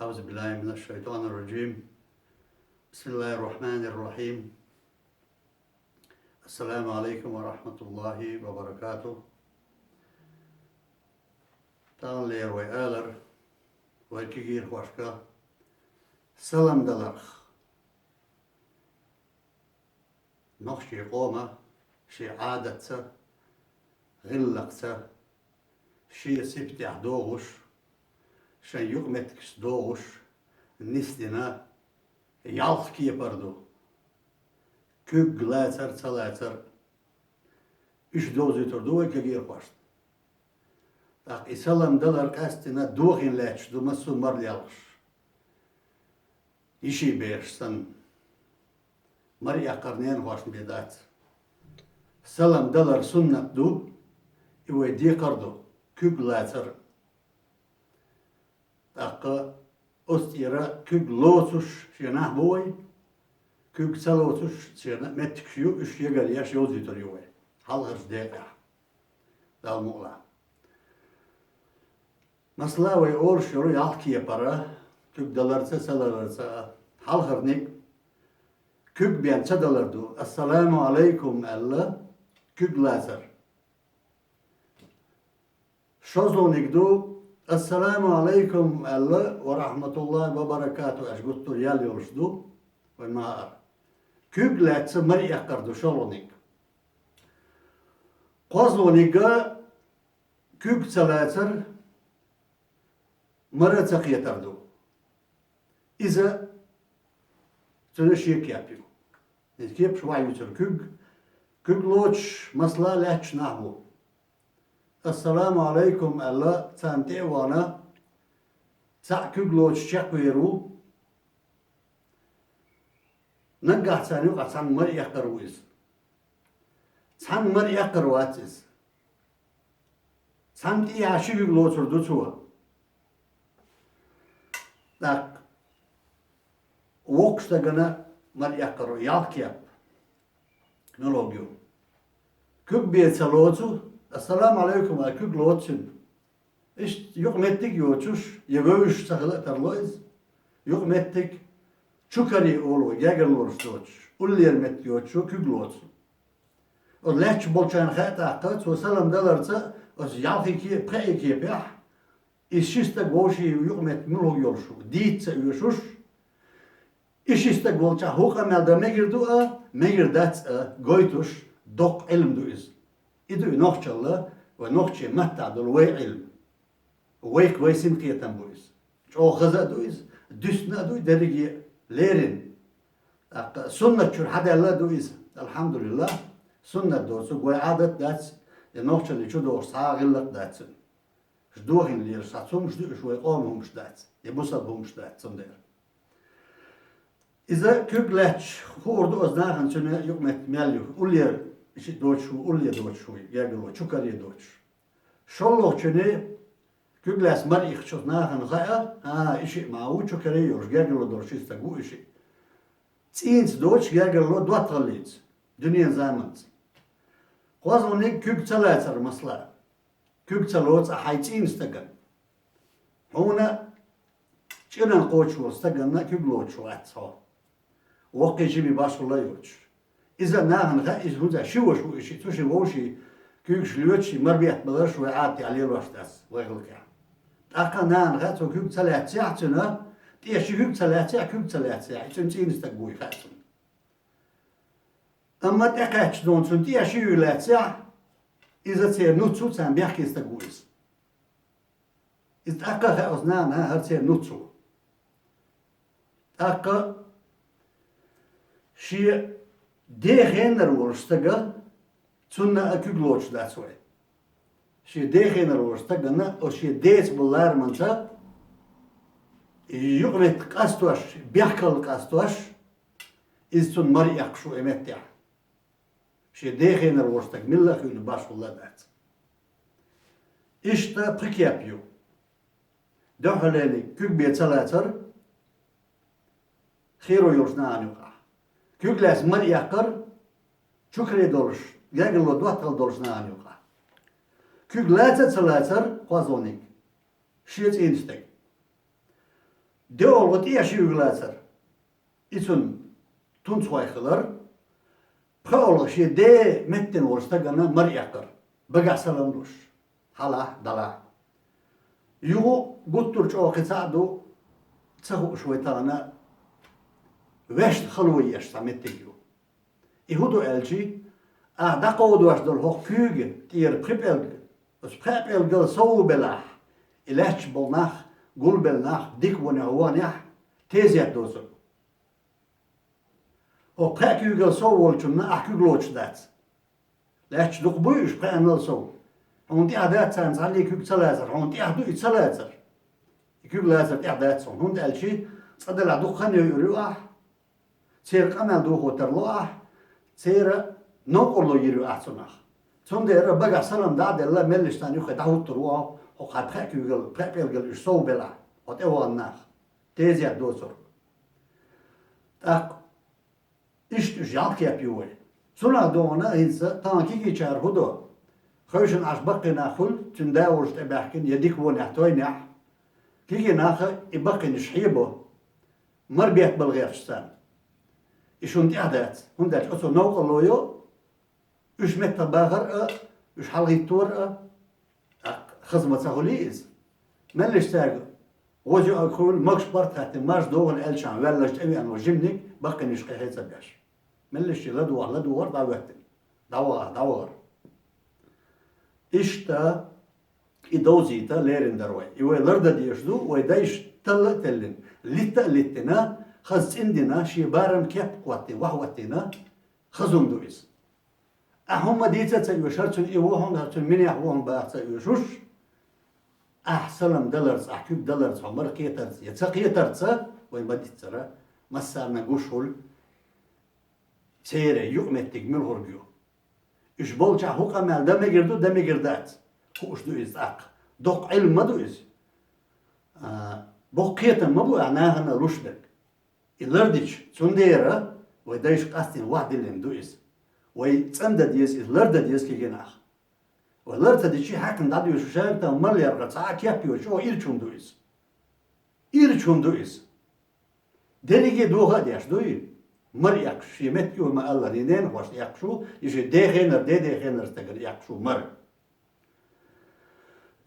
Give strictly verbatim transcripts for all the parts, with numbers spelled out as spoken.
أعوذ بالله من الشيطان الرجيم. بسم الله الرحمن الرحيم. السلام عليكم ورحمة الله وبركاته. Таханлера вай алар, вай кегийрхошка салам даларх. Нохчий къома шен Ӏадатца, гӀиллакхца, шен сибтехь догӀуш, шайн юкъаметтигаш догӀуш, нисдина ялх кепар ду. Куьг лацар, ца лацар. Уьш довзуьйтур ду вай кегийрхошна. ТӀаккха и салам далар къаьсттина дохийна лаьтташ ду массо а марла ялхаш. Йиши бераш санна, мара эккхар ненахошна бен дац. Салам далар суннат ду, и вай декхар ду, куьг лацар. ТӀаккха оцу тӀера куьг лоцуш шен нах бу вай, куьг ца лоцуш шен меттигаш ю, уьш ягар еш йовзуьйтур ю вай хьалхарчу декъехь, Далла мукъалахь. Масала, вай олуш йолу ялх кепара, куьг даларца, ца даларца, хьалхарниг куьг бен ца далар ду, «Ассаламу Ӏалайкум» аьлла, куьг лацар. ШозлагӀниг ду, «Ассаламу Ӏалайкум» аьлла, «Ва рахьматуллахӀи ва баракатухӀу» аьлча гуттар ял йолуш ду, вайн ма хаара. Куьг лаьцна мара эккхар ду шолгӀаниг. КхозлагӀниг а куьг ца лацар, мара ца кхетар ду. Иза цуьнан шен кеп ю. Иза кепаш вай юьйцур куьг. Куьг лоцуш, масала, лаьтташ нах бу. «Ассаламу Ӏалайкум» аьлла, царна тӀе а вахана, цхьаъ куьг лоцуш чекхвер ву. Наггахь царна юкъахь цхьаьна мара эккхар ву иза. Цхьаьна мара эккхар вац иза. Цхьаьна тӀехьа ши куьг лоцур ду цо. ТӀаккха воккхачу стагана мара эккхар ву, ялх кеп. Муьлхарг ю? Куьг бен ца лоцу, «Ассаламу Ӏалайкум» аьлла, куьг лоцу цуьнан. Иштта юкъаметтиг а йоцуш, я вевзаш ца хила а тарло иза. Юкъаметтиг, чукаре олу вай, гергарлонаш доцуш, уллера меттиг йоцуш куьг лоцу. Оцу лаьтташ болчарна хаьа тӀаккха, цо салам даларца, оцу ялхе ке-, пхеа кепехь, и ши стаг вовшийн юкъаметтиг муьлхарг йолуш ву, дийца ца оьшуш, и ши стаг волчохь хӀун къамел дан мегар ду а, мегар дац а гойтуш, доккха Ӏилма ду иза. И ду и нохчалла, вай нохчийн маттахь долу вай Ӏилма. Вайх вай синкхетам бу иза. ЧӀогӀа хаза а ду иза, дуьсна а ду и дерриге а леррина. ТӀаккха суннат чуьра хьадаьлла а ду иза. АлхьамдулиллахӀ, суннат доцург вай Ӏадат дац, я нохчаллин чу догӀуш цхьа а гӀиллакх дац цуьнан. Уьш дохийна лелаш схьа цумаш ду, уьш вай къоман хӀумаш дац, я бусалба хӀумаш дац, цундела. Иза куьг лаьтташ хуур ду оцу нахана цуьнан юкъаметтиг мел ю, уллера шиъ доцуш ву, улле доцуш ву, гергарло, чукаре доцуш. ШолгӀачунна куьг лаьцна мара иккхачу нахана хаьа, а, и шиъ ма ву, чукаре йолуш, гергарло долуш ши стаг ву и шиъ. ЦӀийнца доцуш гергарло доттагӀаллица, дуьненан заманца. КхозлагӀниг куьг ца лацар, масала. Куьг ца лоцу ахь хьайн цӀийнан стагана. Хьуна чӀиран кхочуш волу стаганна куьг лоцуш вац хьо. Воккхий жима башхалла а йоцуш. Иза нахана хаьа, иза хӀунда ши ваша ву и шиъ, цу ши вовшийн куьйгаш лоьцуш, и мара бетта баларш вай Ӏадатехь лелош дац, вай гӀиллакхехь. ТӀаккха нахана хаьа, цо куьг ца лаьццехь цуьнан, тӀе ши куьг ца лаьццехь, куьг ца лаьццехь, и цуьнан цӀийнан стаг вуй хаьа цунна. Амма тӀекхаьчча дона цунна тӀе ши куьг лаьццехь, иза церан нуц ву, царна бехке стаг ву иза. Иза тӀаккха а хаьа оцу нахана, хӀара церан нуц ву. ТӀаккха шен ден хенара волуш стага, цунна а куьг лоцуш дац вай. Шен ден хенара волуш стаганна, оцу шен деца болу лараманца юкъаметтиг къастош, бехкалла къастош, иза цунна мара эккхаш ву и меттехь. Шен ден хенара волуш стаг милла а хуьлу, башхалла а дац. Иштта пхи кеп ю. Дуьххьарлерниг куьг бен ца лацар, херо йолуш нахана юкъахь. Куьг лаьцна мара эккхар, чукаре долуш, гергарло доттагӀалла долуш нахана юкъахь. Куьг лаца а ца лацар, кхозлагӀниг, шен цӀийнан стаг. ДоьалгӀа тӀехьа шуьйга лацар. И цун тунцхой хилар. ПхоалгӀа шен ден меттана волчу стагана мара эккхар. Багахь салам луш. Хьалахь, дӀалахь. Юха гуттар а чӀогӀа кхин цхьаъ ду, ца хууш вай тахана, ваьшна хало еш цхьа меттиг ю. И хӀун ду аьлчи, ахь дӀакховдош долу хӀокху куьйга тӀера пхи пӀелг, оцу пхеа пӀелгал сов белахь, и лаьтташ болу нах, гулбелла нах, дика вонехь, вонехь, тезет доцург. ХӀокху пхеа куьйгал сов волчунна ахь куьг лоцуш дац. Лаьтташ дукха буй уьш пхеанал сов? Хьуна тӀехь дац царна цхьанний куьг ца лацар, хьуна тӀехь ду и ца лацар. И куьг лацар тӀехь дац хьуна, хӀунда аьлчи цкъа делахь дукха хан йойур ю ахь, церан къамел дохо тарло ахь, церан новкъарло йийр ю ахь цунах. Цундела багахь салам дӀа а делла, меллаша царна юххе дӀахӀуттур ву хьо, хьо хьан пхеа куьйгал, пхеа пӀелгал уьш сов белахь, хьо тӀевахана нах, тезет доцург. ТӀаккха иштта уьш ялх кеп ю вай. Цунах догӀана хӀинца тахана кегийчара хӀун до? Хевшина Ӏаш баккхий нах хуьлу, цуьнан да волуш тӀебаьхкина, я дика вонехь, тойнехь, кегий наха и баккхийнаш хьебо. Мара бетта бала гӀерташ царна. И шуна тӀехь дац, хӀунда аьлча оцо новкъарло йо, уьш меттах бахар а, уьш хьалхӀиттор а, тӀаккха хаза ма ца хуьлий иза. Меллаша цаьрга гӀоза йоӀаг хуьлу, могуш-паргӀат хаттина, марша догӀийла аьллачхьана ваьллачу тӀевеана волу жиманиг баккхийнаш къахьега ца беш. Меллаша ладогӀахь ладогӀар, дӀавоьттина, дӀавахахь дӀавахар. Иштта и довзийта лерина дара вай. И вай лардан дезаш ду, вай дайша талла а теллина, литта а литтина, хаза цӀиндина, шен барам кеп а кхоттийна, вахьа хӀоттийна, хаза хӀума ду иза. Ахь хӀумма дийца а ца оьшу, хӀара цуьнан и ву хьуна, хӀара цуьнан минех ву хьуна баха ца оьшуш, ахь салам даларца, ахь куьг даларца, хьо мара кхетарца я ца кхетарца, вай ма-дийццара, массарна гуш хуьлу, церан юкъаметтиг муьлхарг ю. Уьш болчохь хӀун къамел дан мегар ду, дан мегар дац, хууш ду иза тӀаккха. Доккха Ӏилма ма ду иза. А, боккха кхетам ма бу ахь нахана луш берг. И лардича, цундела вай дайша къастийна вахь диллина ду иза. Вай цӀандан деза иза, лардан деза кегий нах. Вай лар ца дичи, хьаькхна дӀадоьшу шаьртан мал яргӀа цхьа а кеп йоцуш, чӀогӀа ирча хӀума ду иза. Ирча хӀума ду иза. Дерриге а доха а деш дуй? Мара эккхаш, шен меттиг ма-аллара, и ненахошна эккхаш ву, и шен ден хенара, деден хенара стагана эккхаш ву мара.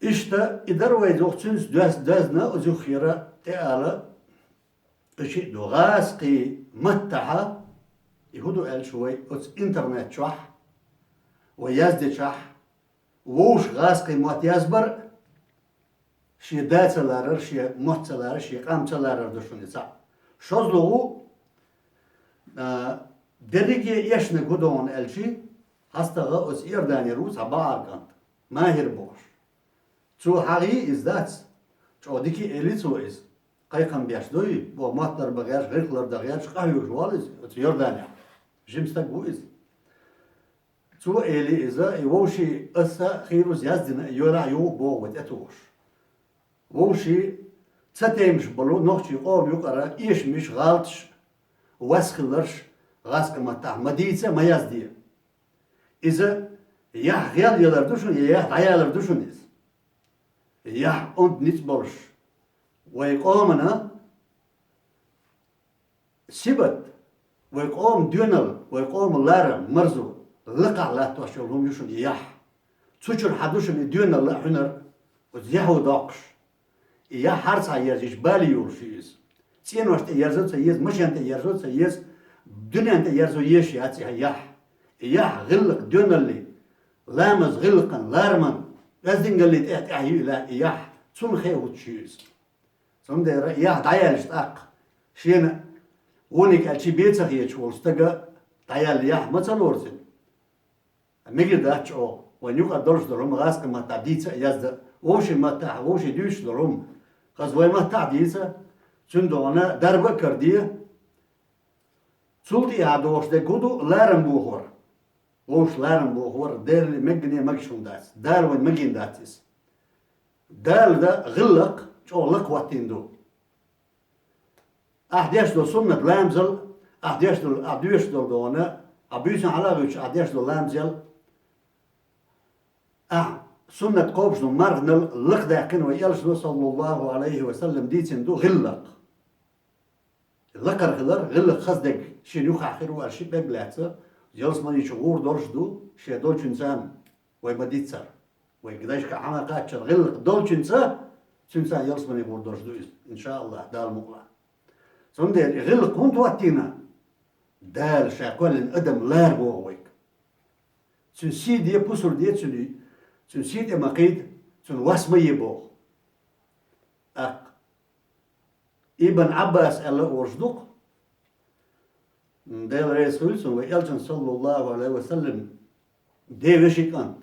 Иштта, и дара вай юха цуьнца доьз-, доьзна, оцу юххера тӀе ала, и шиъ ду. ГӀазкхийн маттахьа, и хӀун ду аьлча вай оцу интернет чохь, вай яздечохь, вовшах гӀазкхийн мотт язбар а, шен да ца ларар, шен мотт ца ларар, шен къам ца ларар ду шуна и цхьаъ. ШозлагӀа, а, дерриге а эшнарг хӀун ду хьуна аьлчи, хьастагӀа оцу Иорданера ву цхьа бахьар кӀант, Махьир бохуш. Цо хьагӀ йий иза дац, чӀогӀа дика а эли цо иза. Кхайкхам беш дуй, бо мотт ларбан гӀерташ, гӀирх лардан гӀерташ, къахьоьгуш волу иза оцу Иорданехь. Жима стаг ву иза. Цо эли иза, и вовшийн аса хийраз яздина, и йоьлахь юха боху вай тӀетухуш. Вовшийн ца тайнаш болу нохчийн къоман юкъара эшамаш, гӀалташ, вас хилларш гӀазкхийн маттахь ма дийца, ма язде. Иза яхь гӀел ялар ду шуна, я яхь дӀаялар ду шуна иза. Яхь онда ницкъ болуш, вай къомана сибат, вай къоман доьналла, вай къоман ларам, марзо лакхахь латтош йолу хӀума ю шуна и яхь. Цу чуьра хьан ду шуна и доьналла а, хьуьнар а, оцу яхьо доккхуш. И яхь хӀара цхьа ерзийча, бали йолуш ю иза. ЦӀенош тӀе ерзо ца еза, машен тӀе ерзо ца еза, дуьнен тӀе ерзо езаш яц и яхь. И яхь гӀиллакх доьналлин, ламаз гӀиллакхан, лараман, оьздангаллин тӀехь-тӀехь ю и ла-, и яхь, цунна хе хӀуттуш ю иза. Цундела яхь дӀаяьлча тӀаккха, шена вониг аьлчи бен ца хеташ волу стага дӀаяьлла яхь ма ца лору цуьнан. Мегар дац чӀогӀа, вайн юкъара долуш долу хӀума гӀазкхийн маттахь дийца а, язда а, вовшийн маттахь, вовшийн дуьйцуш долу хӀума хаза вайн маттахь дийца, цуьнан догӀана дарба а караде. Цул тӀаьхьа догӀуш дерг хӀун ду? Ларам бохор. Вовшах ларам бохор, Деле меггане а магаш хӀума дац. Дала вайна магийна дац иза. Дала дан гӀиллакх чӀогӀа лакха хӀоттийна ду. Ахь деш долу суннат ламазал, ахь деш долу, ахь доьшуш долу догӀана, ахь буьйсанна хьала а хӀуьттуш, ахь деш долу ламазал, ахь суннат кхобуш долу марханал лакхадаьккхина вай Элчано, саллаллаху алейхи ва саллям, дийцина ду гӀиллакх. Лакхара хилар, гӀиллакх хаза дег шена юххехь хир ву аьлла ши пӀелг лаьцна, ялсамани чу гӀур долуш ду, шен долчуьнца вай ма-дийццара. Вай дайшка хьан кхаччалц гӀиллакх долчуьнца, цуьнца ялсамани гӀур долуш ду иза, иншааллахӀ, Дала мукъалахь. Цундела и гӀиллакх хӀунда хӀоттийна? Дала Ша кхоьллина адам лара боху вайга. Цуьнан сий де, пусар де цуьнан, цуьнан сий тӀе ма кхийда, цуьнан вас ма е боху. ТӀаккха Ибн Ӏаббас аьлла а волуш ду-кх, Дела реза хуьлда цунна, вай Элчан, саллаллаху Ӏалайхи ва саллам, ден вешин кӀант,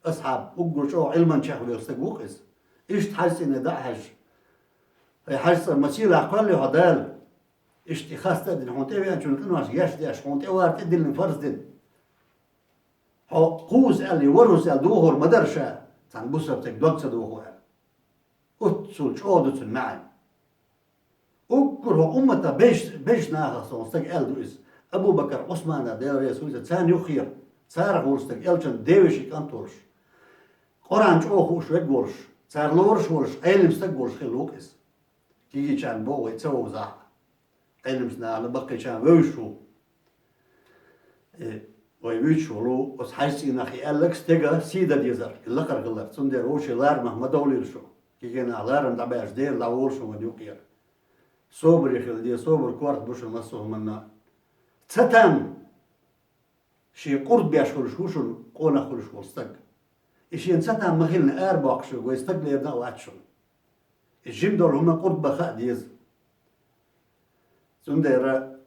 асхьаб, уггар чӀогӀа Ӏилманчех вер стаг ву-кх иза. Иштта хьаьжцӀийне дӀа а хьаьжжа: «ХӀай хьаьжцӀа, ма сийлахь кхоьллий хьо Дала? Иштта и хаста а дина, хьуна тӀевеанчунна къиношка гечдеш, хьуна тӀе вар тӀедиллина фарз дина. Хьо кхузза аьлла, ворхӀазза аьлла дохор ма дара ша, цхьана бусалба стеган дог ца дохо», аьлла. Оццул чӀогӀа ду цуьнан маьӀна. Уггар хӀокху умматах беш-, бешачу нахах сан стаг аьлла ду иза. Абу-Бакар, Ӏусмана, Дела реза хуьлда царна, царна юххера, царах волу стаг, Элчан ден вешин кӀант волуш, Къуръан чӀогӀа хууш верг волуш, цара лоруш волуш, Ӏелам стаг волуш хилла ву-кх иза. Кегийчарна боху вай ца вовзахь а, Ӏеламчу нахана баккхийчарна вевзаш ву. Э, вай вуьйцуш волу оцу хьаьжцӀийнах и аьлларг стеган сий дан дезара, и лакхара хилар. Цундела вовшийн ларамах ма довлийла шу. Кегий нах ларам дӀабаьлча, Дела дӀаволуш ву вайна юкъера. Собаре хила деза, собар корта бу шуна массо а хӀуманна. Цатам шен къурд беш хуьлуш ву шуна къонах хуьлуш волу стаг. И шена цатам ма-хиллинехь арабоккхуш верг вай стаг лерина а вац шуна. И жима долу хӀума къурд бан хаа деза. Цундела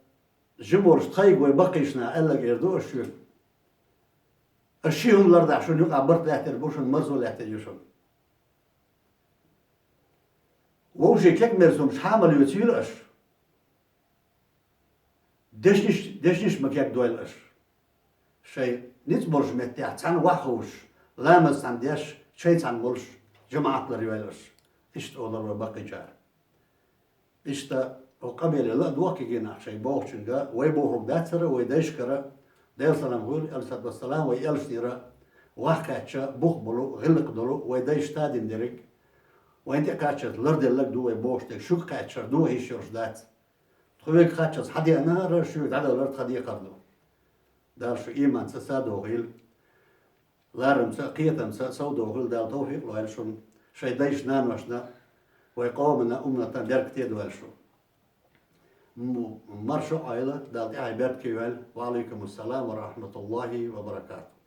жима волуш тхайга вай баккхийчу наха аьлларг эр ду ас шуьга. Ас ши хӀума лардахь, шуна юкъахь барт лаьттар бу, шуна марзо лаьттар ю шуна. Вовшийн кегамерсонаш хьа ма лоьцийла аш. Дешнаш, дешнаш ма кегдойла аш. Шайн ницкъ болчу меттехь цхьаьна ваха хууш, ламаз цхьаьна деш, чай цхьаьна молуш, жамаӀат ларйойла аш. Иштта олура вай баккхийчара. Иштта, оцу къамеле ла а доху кегий нах шайн бохучуьнга, вай бохург дацара, вай дайшкара, Делан салам хуьлда, Ӏалайхиссалату вассалам, вай элчанера, ваха кхаьчча, бух болу, гӀиллакх долу, вай дайша тадина дерриг, вайна тӀе кхаччалц ларделларг ду вай бохуш дерг, шуьга кхаьччара дохийша йолуш дац. Тхоьга кхаччалц хьан деана хӀара шуьга дӀадалар тхан декхар ду. Дала шу ийманца сов дохийла, ларамца а, кхетамца а сов дохийла, Дала тавфикъ лойла шуна, шайн дайшна, наношна, вай къомана, умматана беркате дойла шу. М-, марша Ӏойла, Дала тӀаьхье беркате йойла. Ва Ӏалайкумуссалам ва рахьматуллахӀи ва баракатухӀ.